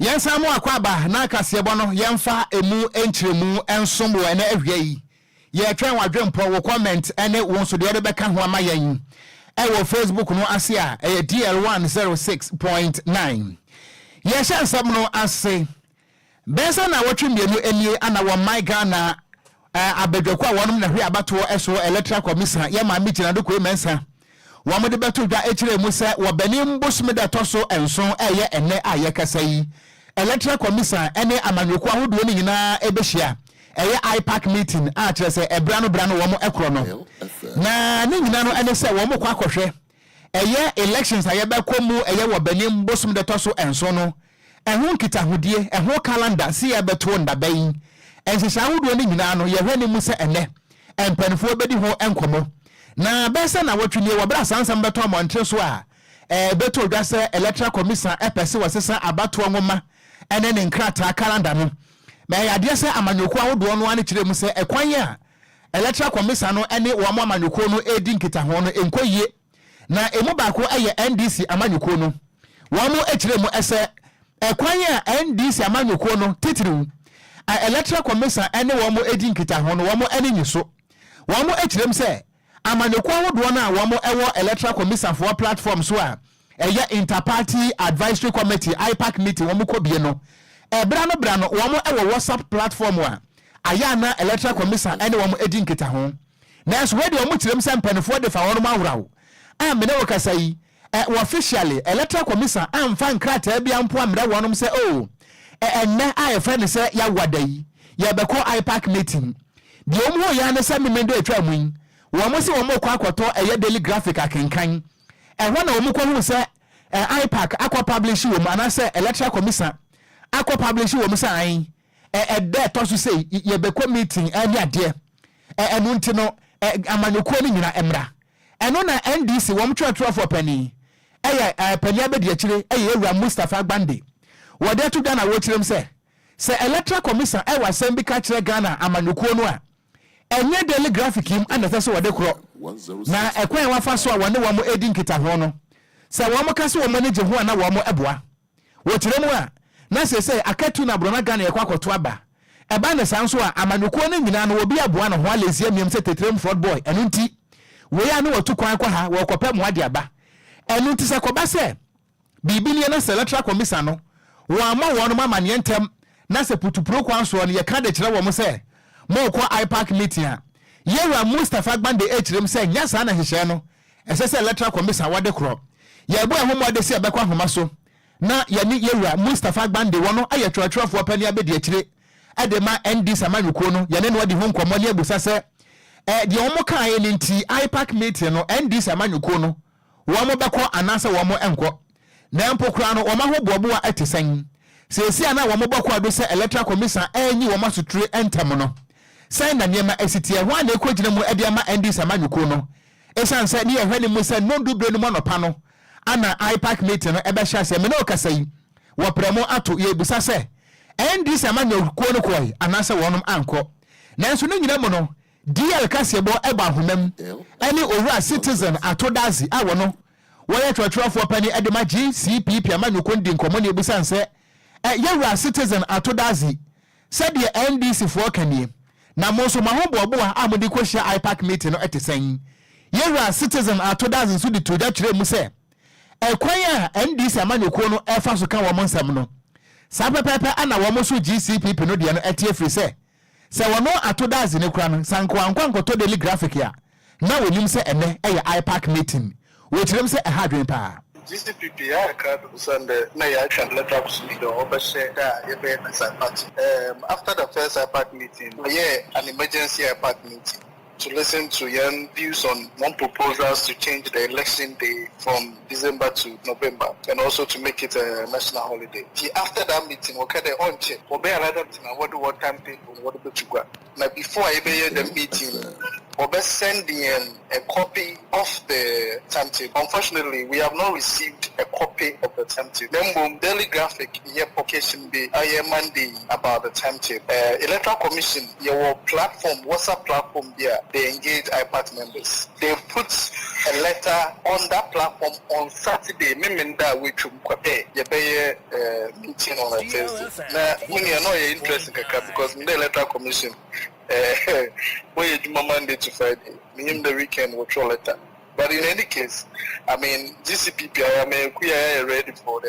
Yɛnsan mo akɔ aba na kaseɛbɔ no yɛmfa emu nkyerɛmu nsom wɔ ɛnɛ awia yi. Yɛtwɛn w'adwempɔ, wo comment ne wo nso deɛ wode bɛka ho ama yɛn ɛwɔ Facebook no ase a ɛyɛ DL 106.9. Yɛhyɛ nsɛm no ase. Bɛyɛ sɛ nnawɔtwe 2 nie ana wɔ man Ghana abadwako a wɔnom na hwɛ abatoɔ ɛso Electoral Commission yɛ Maame Gyina Dokoe Mensah wɔn de bɛto dwa akyerɛ mu sɛ wɔ Benin bosome da ɛtɔ so 7, ɛyɛ ɛnɛ a yɛkasa yi, Electoral Commission ne amanyɔkuo ahodoɔ no nyinaa ɛbɛhyia, ɛyɛ IPAC meeting a kyerɛ sɛ ɛbra no bra no wɔn ɛkorɔ no, na ne nyinaa no ɛne sɛ wɔn kɔ akɔhwɛ ɛyɛ elections a yɛbɛkɔ mu ɛyɛ wɔ Benin bosome da ɛtɔ so 7 no ɛho nkitahodie, ɛho calendar si yɛbɛto ndaba yi, nhyehyɛ ahodoɔ no nyinaa no yɛhwɛ ne mu sɛ ɛnɛ mpanimfoɔ bɛdi ho nkɔmmɔ. Na bɛyɛ sɛ na wɔtwe nie wɔbrɛ asansɛm bɛtɔ mmɔnten so a ɛbɛtɔ dwa sɛ Electoral Commission ɛpɛ sɛ wɔsesa abatoɔ nwoma ɛne ne nkrataa calendar no. Ma ɛyɛ adeɛ sɛ amanyɔkuo ahodoɔ no ano kyerɛ mu sɛ ɛkwan a Electoral Commission no ɛne wɔn amanyɔkuo no ɛredi nkitaho no nkɔ yie, na emu baako ɛyɛ NDC amanyɔkuo no. Wɔn mo akyerɛ mu ɛsɛ ɛkwan a NDC amanyɔkuo no titiriw a Electoral Commission ɛne wɔn mo edi nkitaho no, wɔn ani nye so. Wɔn mo akyerɛ mu sɛ amanyɔkuo ahodoɔ no a wɔn ɛwɔ Electoral Commission foɔ platform so a ɛyɛ Interparty Advisory Committee, IPAC meeting wɔn kɔ bie no, ɛbra no bra no wɔn ɛwɔ WhatsApp platform a ayɛ ana Electoral Commission ɛne wɔn edi nkitaho. Nanso wɔde wɔn kyerɛ mu sɛ mpanimfoɔ de fa wɔn awuraw a mene wɔ kasa yi ɛ officially Electoral Commission amfa nkrataa bi ampo ammerɛ wɔnom sɛ o ɛnɛ a yɛfrɛ no sɛ yɛawada yi yɛbɛkɔ IPAC meeting. Deɛ wɔn ho yɛ ne sɛ mmemme atwa mu yi, wɔn sɛ wɔn kɔ akɔtɔ ɛyɛ Daily Graphic akenkan, ɛhɔ na wɔn kɔ hu sɛ IPAC akɔ publish wɔ mu anaasɛ Electoral Commission akɔ publish wɔ mu sɛ ayi ɛdɛ ɛtɔ so sɛ yɛbɛkɔ meeting ɛne adeɛ. Ɛno nti no amanyɔkuo no nyina mmra. Ɛno na NDC wɔn twerɛtwerɛfoɔ panin ɛyɛ panin abɛdi akyire, ɛyɛ Ewura Mustapha Gbande, wɔde ato dwa na wɔkyerɛ mu sɛ Electoral Commission ɛwɔ asɛm bi ka kyerɛ Ghana amanyɔkuo no a, ɛnyɛ Daily Graphic yi mu ɛna ɛsɛ sɛ wɔde korɔ, na ɛkwan a wafa so a wɔne wɔn edi nkitaho no, sɛ wɔn ka sɛ wɔn ani gye ho a na wɔn ɛboa. Wɔkyerɛ mu a na sɛ akatu na aborɔna Ghana yɛkɔ akɔto aba ɛba ne saa nso a, amanyɔkuo no nyinaa no obi aboa ne ho alesi amiam sɛ tetrem fraud boy. Ɛno nti wei a ne wɔtu kwan kɔ ha wɔkɔpɛ mmoa de aba. Ɛno nti sɛ kɔba sɛ biribi nie na sɛ Electoral Commission no wɔn ama wɔn amanneɛ ntɛm na sɛ putupuro kwan soɔ no yɛka de kyerɛ wɔn sɛ mɔkɔ IPAC meeting a, yɛwura Mustapha Gbande akyerɛ mu sɛ nyɛ saa na nhyehyɛɛ no ɛsɛ sɛ Electoral Commission wɔde korɔ. Yɛbɔ ɛho mmɔde sɛ yɛbɛkɔ ahoma so na yɛne yɛwura Mustapha Gbande, wɔn ayɛ twerɛtwerɛfoɔ panin abɛdi akyire ɛde ma NDC amanyɔkuo no, yɛne no adi ho nkɔmmɔ ne abusa sɛ deɛ wɔn kaeɛ no nti IPAC meeting no NDC amanyɔkuo no wɔn bɛkɔ anaasɛ wɔn nkɔ, na mpo koraa no wɔn ahoboaboa ɛte sɛn seesi a na wɔn bɔ kɔ ado sɛ Electoral Commission ɛnyi wɔn asotire ntɛm no, sɛn na nneɛma esi teɛ ho a na ekɔ gyina mu ɛde ama NDC amanyɔkuo no, ɛsiane sɛ ne yɛhwɛ ne mu sɛ nnɔndu bere no mu anɔpa no ana IPAC meeting no ɛbɛhyɛ aseɛ. Mene ɔkasa yi wɔprɛ mu ato yɛbusa sɛ NDC amanyɔkuo no kɔe anaasɛ wɔnom ankɔ. Nanso ne nyina mu no DL kaseɛbɔ ɛbɔ ahoma mu ɛne Owura Citizen Ato Dazi a wɔno wɔyɛ twerɛtwerɛfoɔ pani ɛde ma GCPP amanyɔkuo no di nkɔmmɔ ne ebusa sɛ yɛwura Citizen Ato Dazi, sɛdeɛ NDC foɔ ka nie, na mo nso mo ahoboaboa a mode kɔhyia IPAC meeting no ɛte sɛn? Yɛwura Citizen Ato Dazi nso de to dwa kyerɛ mu sɛ ɛkwan a NDC amanyɔkuo no ɛfa so ka wɔn nsɛm no, saa pɛpɛɛpɛ ana wɔn nso GCPP no deɛ no ɛte, afiri sɛ wɔn Ato Dazi ne kora no sankoankɔ ankɔtɔ Daily Graphic a na wɔnim sɛ ɛnɛ ɛyɛ IPAC meeting. Wɔkyerɛm sɛ ɛha adwene paa. GCPP ayɛ krado sɛnde na yɛatwa electoral commission dɛ ɔbɛhyɛ da a yɛbɛyɛ next IPAC. After the first IPAC meeting, yɛyɛ an emergency IPAC meeting to listen to young views on one proposals to change the election day from December to November and also to make it a national holiday. After that meeting, okay, the on check, wɔbɛyɛ another meeting and what what timetable what to go. Now before I the meeting, we're sending a copy of the timetable. Unfortunately, we have not received a copy of the timetable. Then, Daily Graphic, here publication be Monday about the timetable. Electoral Commission, your platform, WhatsApp platform there, they engage IPAC members. They put a letter on that platform on Saturday. Memenda a wetwam kwapɛ yɛbɛyɛ meeting on a Thursday. Na me nua na ɔyɛ interesting kakra because the Electoral Commission wɔyɛ adwuma Monday to Friday. Menyim the weekend wɔtwerɛ letter. But in any case, I mean, GCPP, I am ready for the